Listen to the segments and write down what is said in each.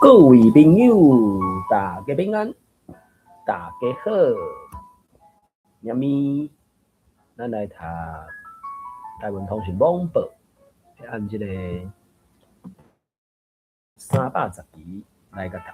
各位朋友，大家平安，大家好。明物，咱來讀台灣通訊網報，按這個310期來共讀。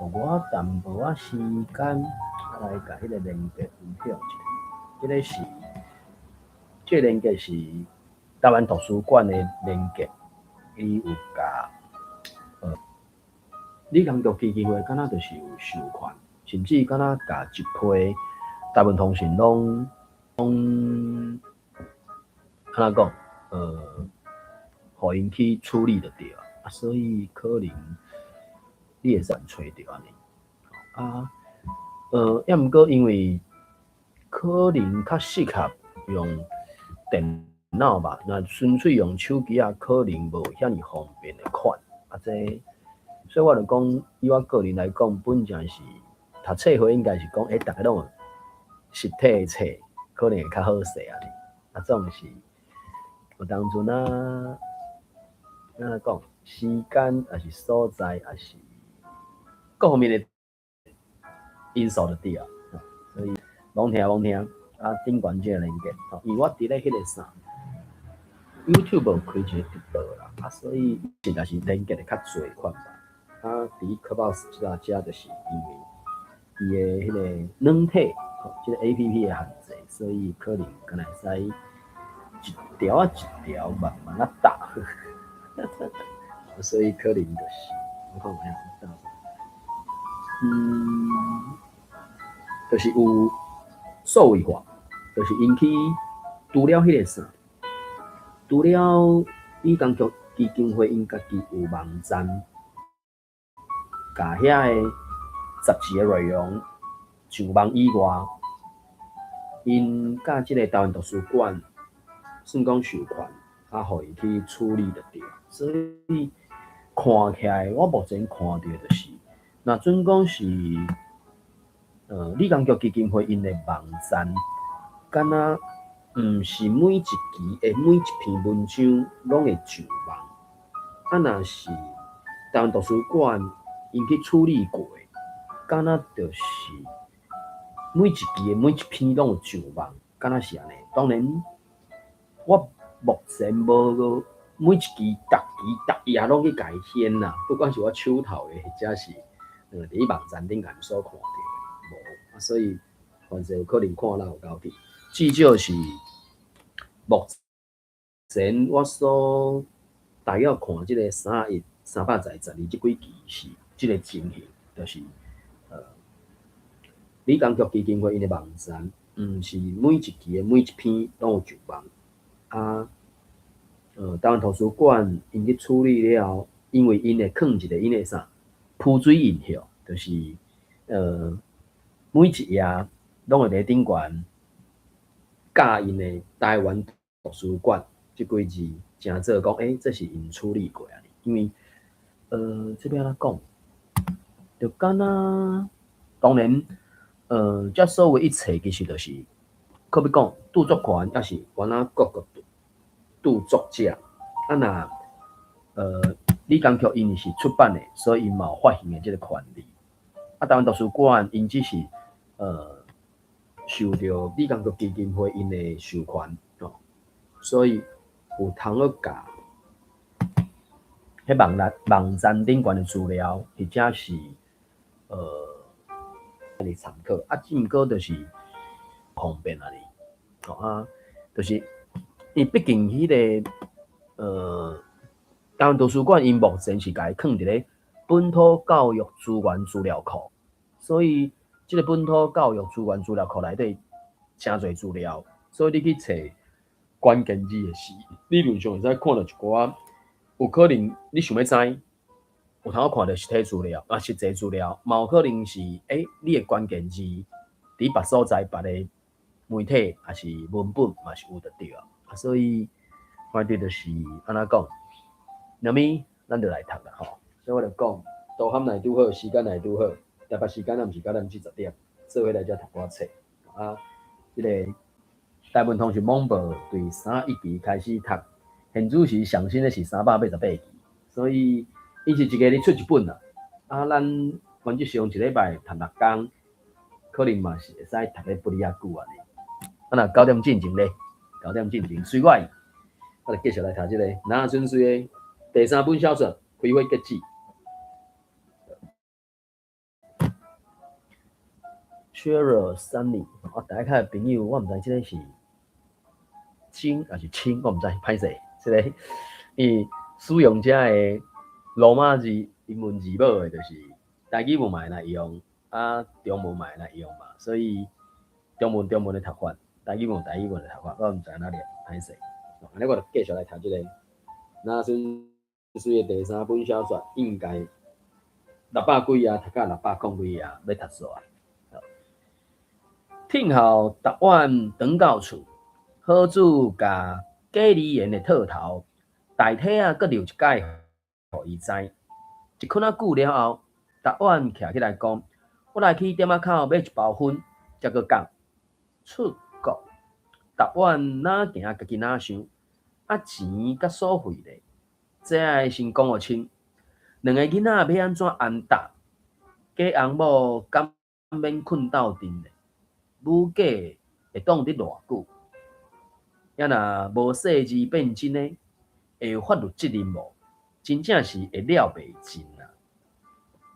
予我淡薄仔時間，來共彼個連結分享一下。這個是，這個連結是台灣圖書館的連結，伊有共。李鴻玉基金會敢若就是有授權，甚至敢若共一批台灣通訊攏攏按怎講？予𪜶去處理就對啊。啊，所以可能你會使揣著按呢。啊，抑毋過因為可能較適合用電腦吧，若純粹用手機仔，可能無遐爾方便的款。啊，這所以我就講，以我個人來講，本正是讀冊會應該是講，欸，逐家攏有實體的冊，可能會較好勢按呢。啊，總是有當陣啊，按怎講，時間抑是所在，抑是各方面的因素就對啊。所以罔聽罔聽，啊，頂懸這個連結，吼，因為我佇咧彼個啥，YouTube 有開一個直播啦，啊，所以實在是連結會較濟款吧。啊，佇 Clubhouse 這遮就是因為伊的彼個軟體，吼，這個 APP 的限制，所以可能敢若會使一條仔一條慢慢仔打，所以可能就是，我看覓打啥，就是有數位化，就是𪜶去除了彼個啥，除了李鴻玉基金會𪜶家己有網站。共遐个雜誌的內容上網以外，𪜶佮這個台灣圖書館算講授權，啊，予伊去處理就對。所以看起來，我目前看著就是，若準講是，李鴻玉基金會𪜶的網站，敢若毋是每一期的每一篇文章攏會上網，啊，若是台灣圖書館𪜶去處理過的，敢若就是每一期的每一篇攏有上網，敢若是按呢。當然，我目前無每一期、逐期、逐頁攏去共伊掀啦，不管是我手頭的，或者是佇網站頂懸所看著的，無，啊，所以凡勢有可能看了有夠去，至少是目前我所大約看這個31、312這幾期是這個情形，就是李鴻玉基金會𪜶的網站，毋是每一期的每一篇攏有上網，啊，台灣圖書館𪜶去處理了後，因為𪜶會囥一個𪜶的啥浮水印吼，就是每一頁攏會佇頂懸加𪜶的台灣圖書館這幾字，成做講，欸，這是𪜶處理過按呢。因為這欲按怎講？就敢若當然，這所有一切其實就是，可欲講著作權，抑是原來各國著作者，啊若李鴻玉𪜶是出版的，所以𪜶嘛有發行的這個權利。啊，台灣圖書館𪜶只是受著李鴻玉基金會𪜶的授權，吼，所以有通去共彼網站網站頂懸的資料，或者是來參考。啊，只毋過就是方便按呢，吼啊，就是因為畢竟彼個台灣圖書館𪜶目前是共伊囥佇咧本土教育資源資料庫，所以這個本土教育資源資料庫內底誠濟資料，所以你去揣關鍵字的時，理論上會使看著一寡，有可能你想欲知，有通看著實體資料啊，實際資料，嘛有可能是欸，你的關鍵字佇別所在、別个媒體抑是文本嘛是有就對啊。啊，所以反正就是按怎講，那物咱就來讀啦吼。所以我就講，導航來拄好，時間來拄好，台北時間也毋是九點四十點，做伙來遮讀寡冊啊。這個台灣通訊網報對31期開始讀，現此時上新的是381期，所以伊是一个日出一本啦。啊，咱原則上一禮拜讀六工，可能嘛是會使讀得不哩遐久按呢。啊，若九點進前咧，九點進前隨我意。我就繼續來讀這個那春水的第三本小說《開花結子》。Cheryl Sunny，我大家的朋友，我毋知這個是金抑是青，我毋知，歹勢，這個伊使用者的羅馬字英文字母的，就是台語文嘛會來用，啊中文嘛會來用嘛，所以中文中文的讀法，台語文台語文的讀法，我毋知按怎念，歹勢。按呢我就繼續來讀這個那春水的第三本小說，應該六百幾頁讀到六百空幾頁，欲讀煞啊。聽候達遠轉到厝，好子共假離言的套頭大體仔閣留一擺，予伊知。一困仔久了後，達遠徛起來講：我來去店仔口買一包薰，才閣講出國。達遠哪行家己哪想，啊錢佮所費咧，這愛先講予清。兩个囡仔欲按怎安搭？假翁某敢免睏鬥陣咧？母假會擋得偌久？抑若無細膩變真的，會有法律責任無？真正是會了袂盡啊！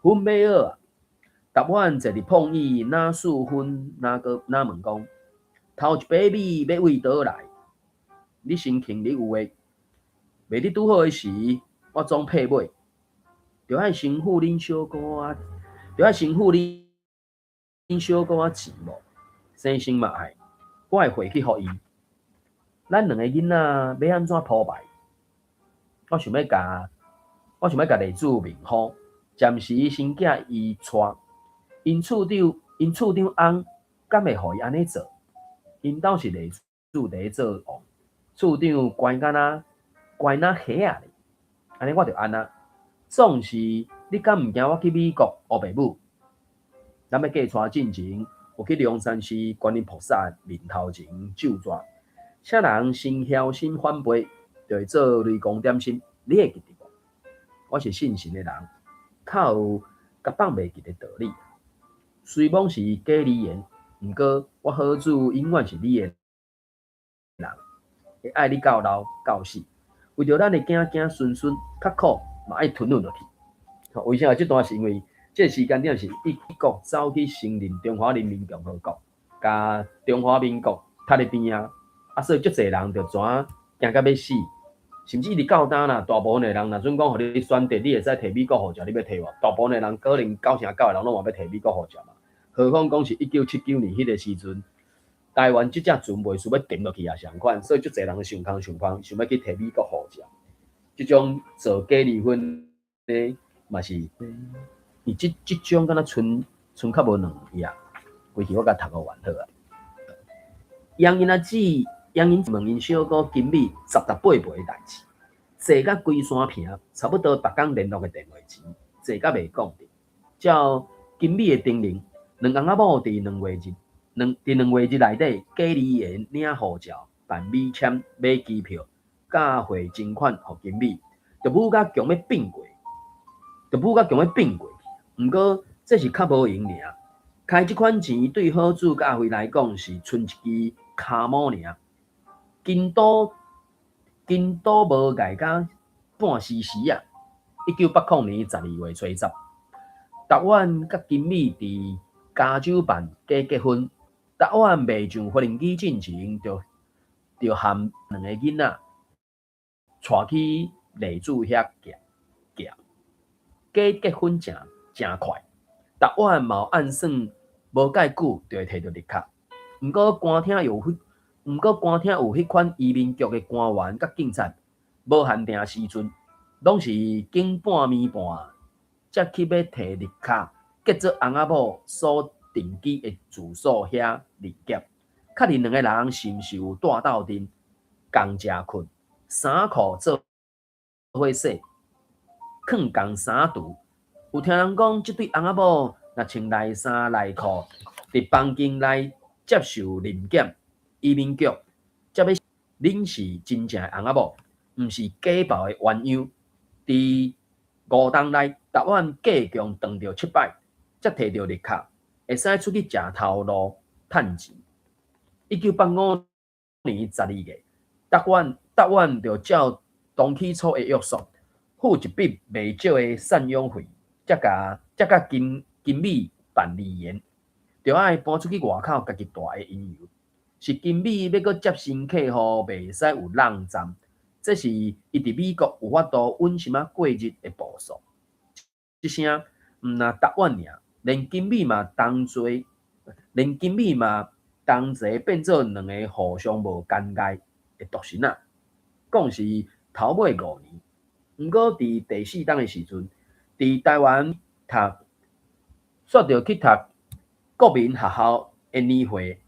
薰買好啊！達遠坐佇膨椅，哪數薰哪閣哪問講：頭一把米欲為佗來？你先聽你有話，袂得拄好的時，我總配買。著愛先付恁小姑仔，著愛先付恁小姑仔錢無？先生嘛愛，我會匯去予伊。咱兩个囡仔欲按怎鋪排？我想欲共麗子面好，暫時先寄伊帶。𪜶處長翁敢會予伊按呢做？𪜶兜是麗子佇做王，處長乖甲若乖若蝦仔咧。按呢我就按呢。總是你敢毋驚我去美國烏白舞？咱欲嫁娶進前，有去龍山寺觀音菩薩面頭前咒煞，請人先梟心反背，就會做雷公點心。你會記得無？我是信神的人，較有共放袂記的道理。雖罔是假離言，毋過我好子永遠是你的人，會愛你到老到死。為著咱的囝囝孫孫，較苦嘛愛吞忍落去。為啥這段是因為這個時間點是美國走去承認中華人民共和國，共中華民國踢佇邊仔，啊，所以足濟人就怎驚甲欲死，甚至一直到今啦，大部分的人若準講予你選擇，你會使提美國護照，你欲提無？大部分的人可能九成九的人攏嘛欲提美國護照嘛。何況講是1979年彼個時陣，台灣這隻船袂輸欲沉落去也相款，所以足濟人想空想空，想欲去提美國護照。這種做假離婚的嘛是，伊這這種敢若賰賰較無兩頁，規氣我共讀予完好啊。楊𪜶阿姊，楊𪜶問𪜶小姑金美十十八八的代誌，坐甲規山坪，差不多逐工聯絡的電話錢，坐甲袂講著。照金美的叮嚀，兩翁仔某佇兩月日，兩佇兩月日內底，假離言領護照、辦美簽、買機票，佮匯錢款予金美，就舞甲強欲變過，就舞甲強欲變過去。毋過這是較無閒爾，開這款錢對好子佮阿輝來講是賰一支跤毛爾，筋都筋都無礙甲半絲絲啊！1980年12月初十，達遠佮金美佇加州辦假結婚。達遠未上飛行機進前，就就含兩個囡仔帶去麗子遐寄寄。假結婚誠誠快，達遠嘛有暗算無蓋久就會提著綠卡。毋過官廳有彼款移民局的官員佮警察，無限定時陣，攏是更半暝半才去欲提綠卡，結做翁仔某所定居的住所遐認檢，確認兩個人是毋是有蹛鬥陣、仝食睏、衫褲做伙洗、囥仝衫櫥。有聽人講，這對翁仔某若穿內衫內褲，佇房間內接受臨檢，移民局才欲恁是真正的翁仔某，毋是假抱的鴛鴦。佇5冬內，台灣隔強斷著七擺，才提著綠卡，會使出去食頭路趁錢。1985年12月，台灣就照當起初的約束，付一筆袂少的贍養費，才共金美辦離言，著愛搬出去外口家己蹛的因由，是金美欲閣接新客戶，袂使有挵站，這是伊佇美國有法度穩心仔過日的步數。這聲毋若台灣爾，連金美嘛同齊變做兩个互相無干礙的獨身仔。講是頭尾5年，毋過佇第四冬的時陣，佇台灣讀，煞著去讀國民學校的年歲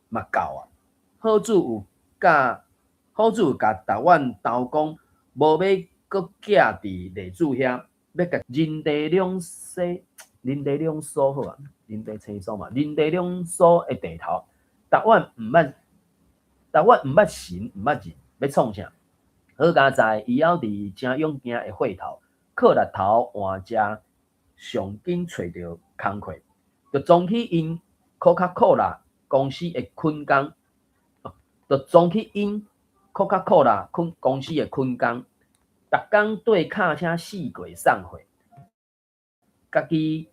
嘛到啊。好主有共台灣兜講，無欲閣寄佇麗子遐，欲共人地兩西，人地兩疏好啊，人地清疏嘛，人地兩疏的地頭，台灣毋捌神，毋捌人，欲創啥？好佳哉，伊猶佇誠勇健的歲頭，靠力頭換食上緊揣著工課，就裝去𪜶可卡可樂公司的捆工，就裝去𪜶可卡可樂捆公司的捆工，逐工綴卡車四界送貨，家己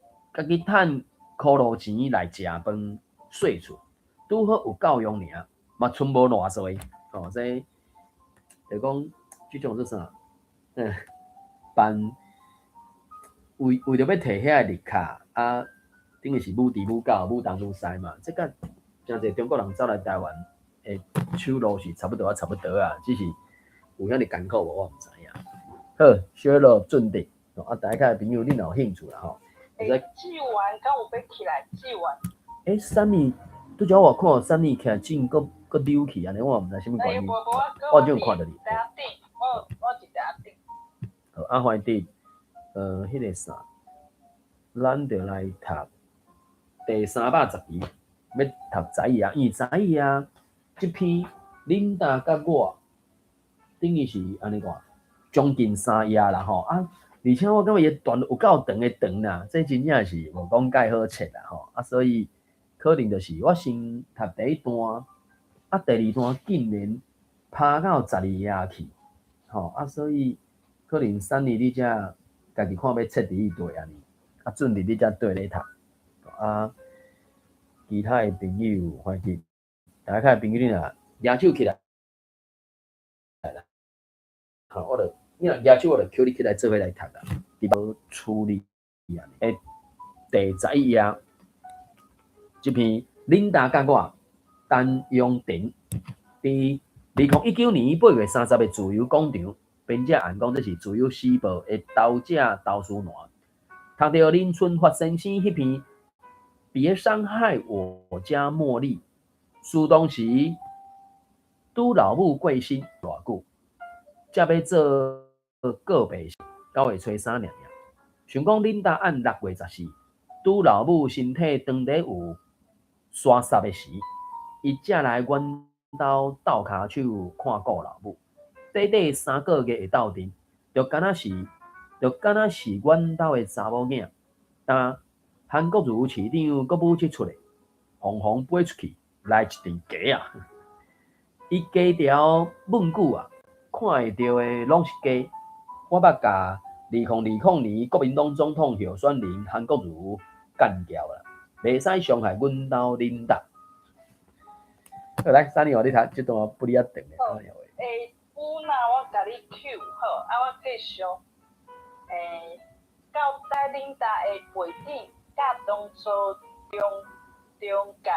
趁箍路錢來食飯稅厝，拄好有夠用爾，嘛賰無偌濟哦。這就講這種做啥？辦為著欲提遐个綠卡啊，等於是舞豬舞狗，舞東舞西嘛。這佮誠濟中國人走來台灣的手路是差不多啊，差不多啊，只是有遐爾艱苦無，我毋知影。好，小樂準的，啊，大家的朋友，恁若有興趣啦吼。欸，志源敢有欲起來？志源。欸，啥物？拄才我看啥物徛正，閣閣溜去按呢，我嘛毋知啥物原因。我只有看著你。我一直頂。好，啊，歡迪，彼个啥，咱就來讀第310期，欲讀十一頁，因為十一頁這篇恁大佮我，等於是按呢講，將近3頁啦吼啊！而且我感覺伊段有夠長的長啦，這真正是無講蓋好冊啦吼啊！所以可能就是我先讀第一段，啊，第二段竟然拍到12頁去，吼啊！所以可能三年你才家己看欲切佇佗對按呢，啊，準佇你遮對咧讀，啊，其他的朋友歡喜，大家的朋友你若舉手起來啦，好，我就你若舉手，我就叫你起來做伙來讀啦，佇處理啊，欸，第11頁，這篇恁大佮我陳雍婷佇2019年8月30日自由廣場，編者按講這是自由時報的頭者投書欄，讀著林春發先生彼篇別傷害我家茉莉，事當時拄老母過身偌久，才欲做告別式，9月初三爾爾。想講恁大按6月14，拄老母身體當咧有沙澀的時，伊才來阮兜鬥跤手看顧老母。短短3個月的鬥陣，就敢若是阮兜的查某囝。但韓國瑜市長閣舞這出來，紅紅飛出去，來一陣雞啊！伊雞條問久啊，看會著的攏是雞。我捌共2020年國民黨總統候選人韓國瑜幹譙啦，袂使傷害阮兜恁大。好，來，三年你讀這段不哩較長的。好，欸，有那我共你 Q 好，啊，我繼續。欸，到底恁大的背景，佮當初中介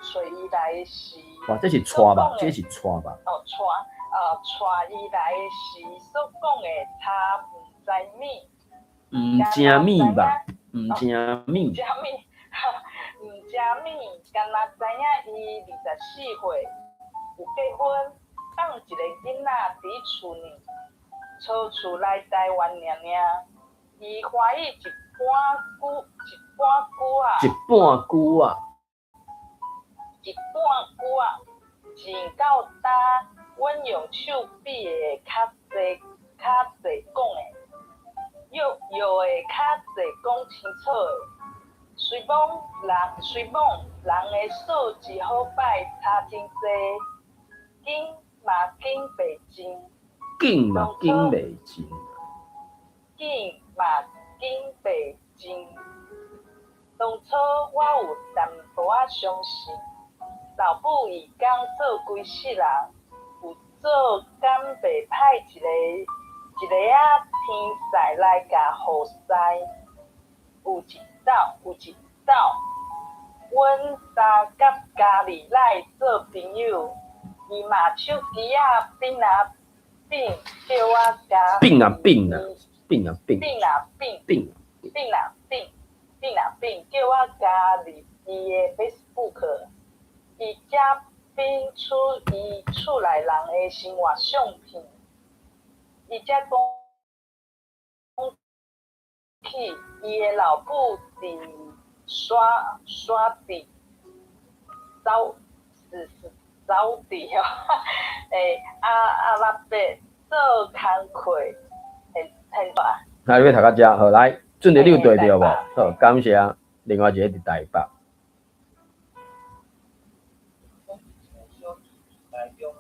揣伊來的時，哇，這是帶吧？這是帶吧？哦，帶，啊，帶伊來的時所講的，他毋知物。毋誠物吧？毋誠物。毋誠物，毋誠物，敢若知影伊24歲有結婚，放一个囡仔佇厝呢，初厝來台灣爾爾，伊歡喜一半久，一半久啊，一半久啊，一半久啊，上到今，阮用手比的較濟較濟講的，約藥會較濟講清楚的。雖罔人的素質好歹差真濟，景嘛景袂盡。景嘛景袂盡。景嘛景袂盡。當初我有淡薄仔傷心，老母義工做規世人，有做敢袂歹一个一个仔天使來共服侍。有一晝，阮三佮家里來做朋友，伊嘛手機仔變啊變，叫我共變啊變啊，變啊變。變啊變。變。變啊變，變啊變，叫我加入伊的 Facebook，伊才變出伊厝內人的生活相片，伊才講起伊的老母佇山山地走是是走地哦，欸，阿阿伯做工課，現現在。那你欲讀到遮，好來，準備你有對著無？好，感謝。另外一个佇台北。從小佇台中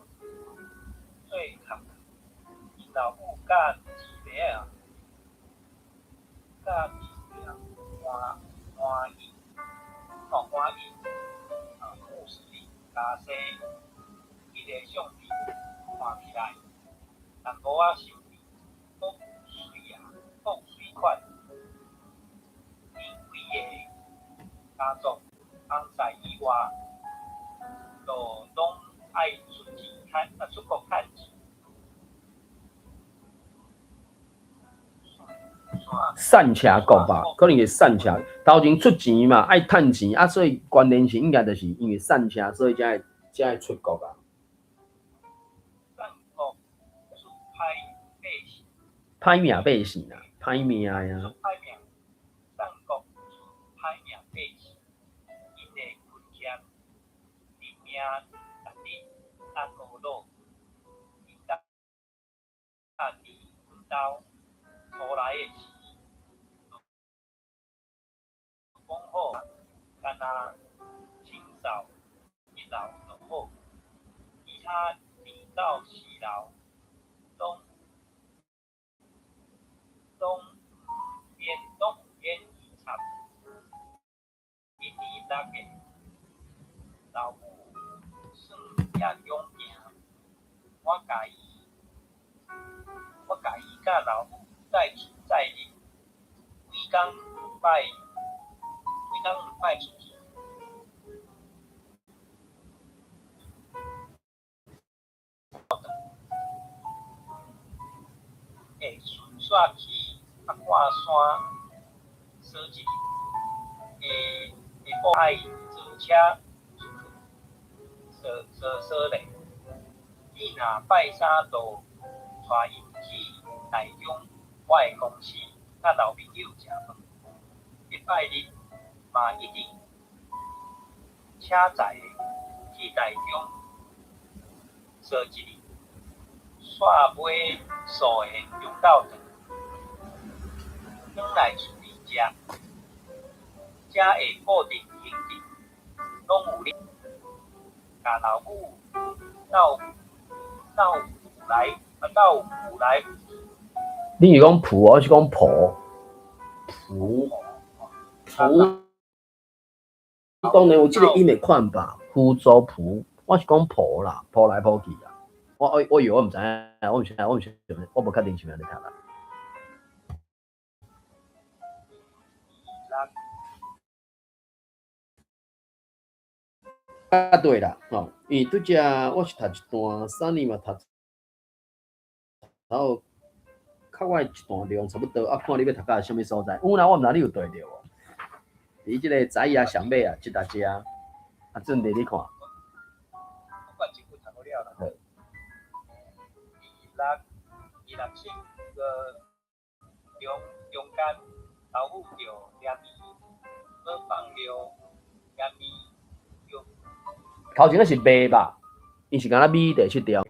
做工課，𪜶老母佮姊妹仔，佮姊妹仔歡歡喜，吼歡喜，啊穆斯林家西，彼个相片看起來淡薄仔心甜，閣媠啊，閣媠款。𪜶規个家族翁婿以外，就攏愛出錢趁啊出國趁錢。散車國吧，可能是散車。頭前出錢嘛，愛趁錢啊，所以關聯性應該就是因為散車，所以才會出國啊。散國出歹百姓。歹命百姓啊，歹命呀。歹命，散國出歹命百姓，𪜶的勤儉，認命逐日阿哥魯，𪜶搭佇阮兜初來的時，講好，干焦清掃一樓就好，其他二到四樓攏攏毋免去插。一年六月，老母算也強行，我共伊佮老母載出載入，幾工兩擺，幾工兩擺出去。會順紲去阿看山踅一日，下下晡愛坐車出去踅踅踅咧。你若拜三就帶𪜶去台中我的公司，佮老朋友食飯。禮拜日嘛一定車載去台中踅一日，煞尾素的中晝頓，轉來厝裡食，才會固定行程，攏有咧。共老母鬥鬥有來啊鬥有來。你是講蒲，我是講婆。蒲蒲，當然有這個音的款吧？福州蒲，我是講婆啦，蒲來蒲去啊。我以為我毋知影，我毋是，我毋是，我無確定是毋是按呢讀啦。啊對啦，吼，因為拄才我是讀一段，Sunny 嘛讀，然後較我的一段內容差不多，啊，看你欲讀到啥物所在。有啦，我毋知你有對著無？佇這個知影上尾啊，這搭遮，啊，準備你看。我這句讀了啦。二六二六七個中中間，老母著念伊，閣放尿念伊，頭前那是麥吧？伊是敢若米第七條。